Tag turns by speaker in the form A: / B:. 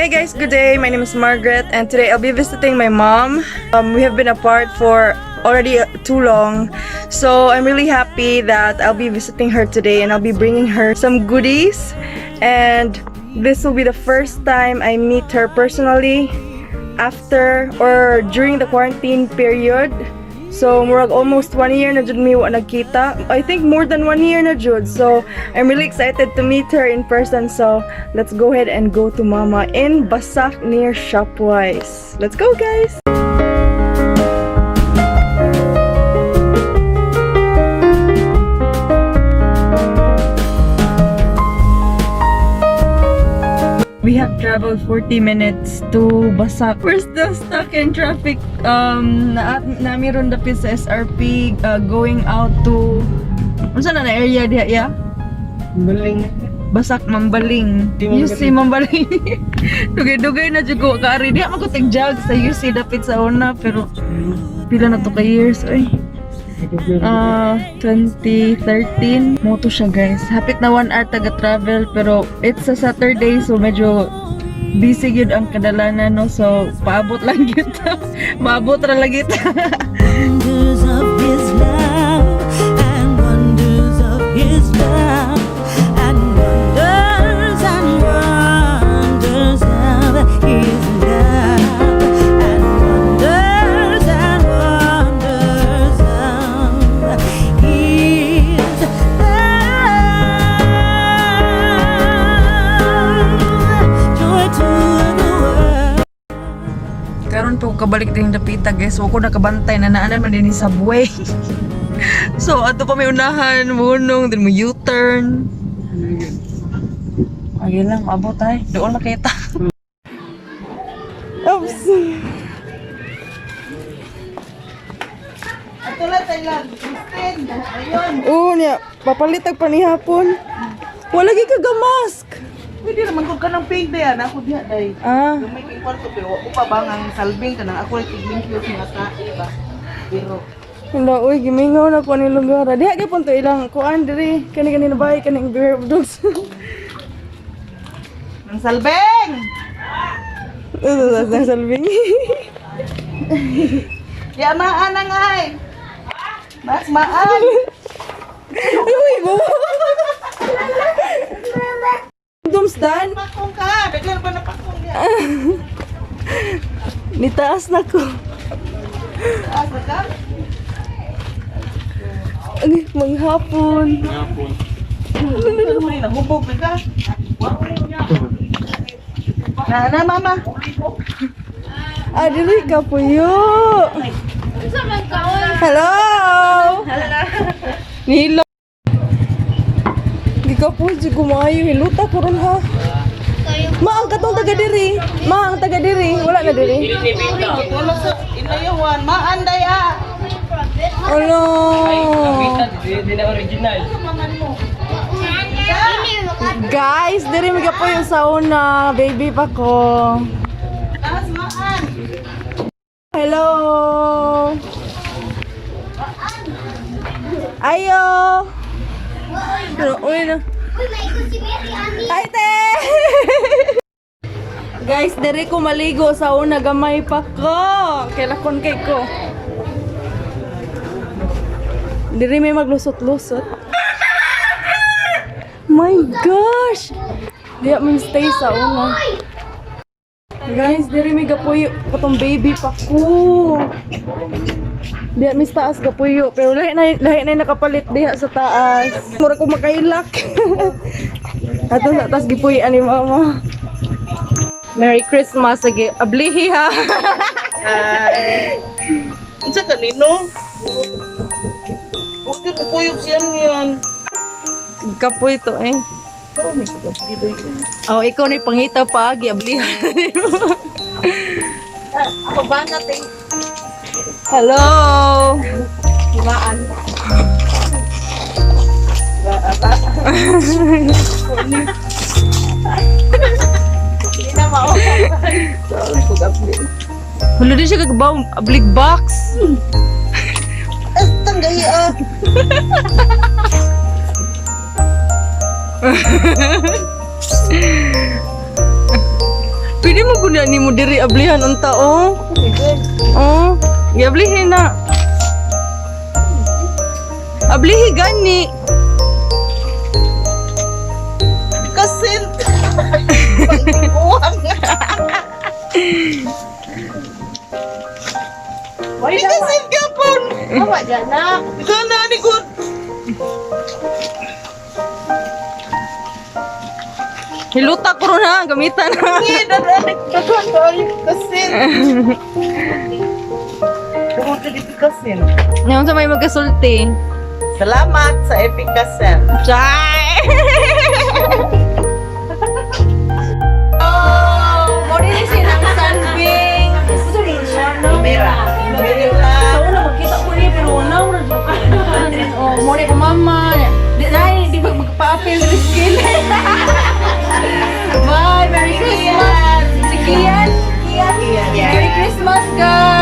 A: Hey guys, good day. My name is Margaret and today I'll be visiting my mom. We have been apart for already too long. So I'm really happy that I'll be visiting her today and I'll be bringing her some goodies. And this will be the first time I meet her personally after or during the quarantine period. So, murag almost one year na jud mi wa nagkita. I think more than one year na jud. So, I'm really excited to meet her in person. So, let's go ahead and go to Mama in Basak near Shopwise. Let's go, guys! We have traveled 40 minutes to Basak. We're still stuck in traffic. Na nami ron dapit sa SRP going out to unsa na na area diha ya?
B: Baling.
A: Basak Mambaling.
B: Di mo
A: UC Mambaling. Dugay-dugay na jud ko kaari. Diha man ko tig-jog sa UC dapit sa una pero pila na to ka years oy. 2013. Moto siya, guys. Hapit na 1 hour taga travel pero it's a Saturday, so medyo busy gyud ang kadalanan, no. So paabot lang gyud ta. Maabot ra lagi ta.
C: Wonders of his love and wonders of his love and wonders of his love and wonders of his love. Joy to the world.
A: Karon po kabalik din dapita, guys. Wa ko nakabantay na naanan man din ni subway. So ato pa may unahan, munong, then mo U-turn. Ay lang, maabot ay. Doon na kita. Oops.
B: Ato lang Thailand. Kristen. Ayun.
A: Oo niya, papalitag pa ni hapon. Wala gyud ka mask.
B: Pwede naman kung kanang pink day ako diha day.
A: Ah,
B: Gamay kay kwarto pero wa ko pa bang ang salbing kanang ako ay tigling cute nga ta ba. Pero
A: wala uy, gimingaw na ko ni lugar. Diha gyud punto ilang kuan diri. Kani kani na bahay kaning Bear of Dogs.
B: nang salbing.
A: Ito sa salbing.
B: Ya maan ang ay. Mas maan.
A: Uy, mo. Dumstan.
B: Pakong ka. Bigla ba napakong diha?
A: Nitaas na ko.
B: Taas na ka.
A: Ay, manghapon.
B: Ano man nahubog na ka? Na na mama.
A: Ah, dili ka puyo. Hello. Nilo. Di ka po, di gumayo. Hiluta ko ron ha. Ma, ang katong taga diri. Ma, ang taga diri. Wala na diri.
B: Wala sa inayawan. Maan day ah.
A: Ano? Guys, diri mi ka po yung sauna. Baby pa ko.
B: Taas maan.
A: Hello. Ayo. Pero, uy na. Ay, te! Guys, diri ko maligo sa una gamay pa ko. Kailakon kay ko. Diri may maglusot-lusot. My gosh! Diya man stay sa una. Guys, diri may gapuyo katong baby pa ko. Diya mis taas gapuyo pero lahi na nakapalit diha sa taas. Mura ko makailak. Ato sa taas gipuyo ani mama. Merry Christmas sige. Ablihi ha.
B: Unsa kanino? Bakit pupuyog siya niyan?
A: Kapoy to eh.
B: Pero may pagkapidoy ko.
A: Oh, ikaw ni pangita pa ablihan.
B: Ako ba natin?
A: Hello.
B: Himaan. Hindi na mao.
A: Wala din siya kagabaw, ablig box.
B: Tanggay ah.
A: Pwede mo gud ni mo diri ablihan unta oh. Oh, giablihin na. Ablihi gani.
B: Kasent. Pagkuwang. Kasent ka pon.
D: Awa dyan na.
B: Kana ni good.
A: Hiluta ko ron ha, gamitan na.
B: Ni dadanik daghan kayo kasent. Tungod ka dito kasent.
A: Ngayon sa may magkasulti.
B: Salamat sa Epic Kasent.
A: Chay! Oh, mo rin silang salbing.
B: Mira.
A: Sa una, magkita ko niya, pero una, wala joke. Oh, mo rin ko mama. Di, dahil, di ba magpa-appeal skill. Bye! Merry Christmas! Si Kian! Merry Christmas, guys!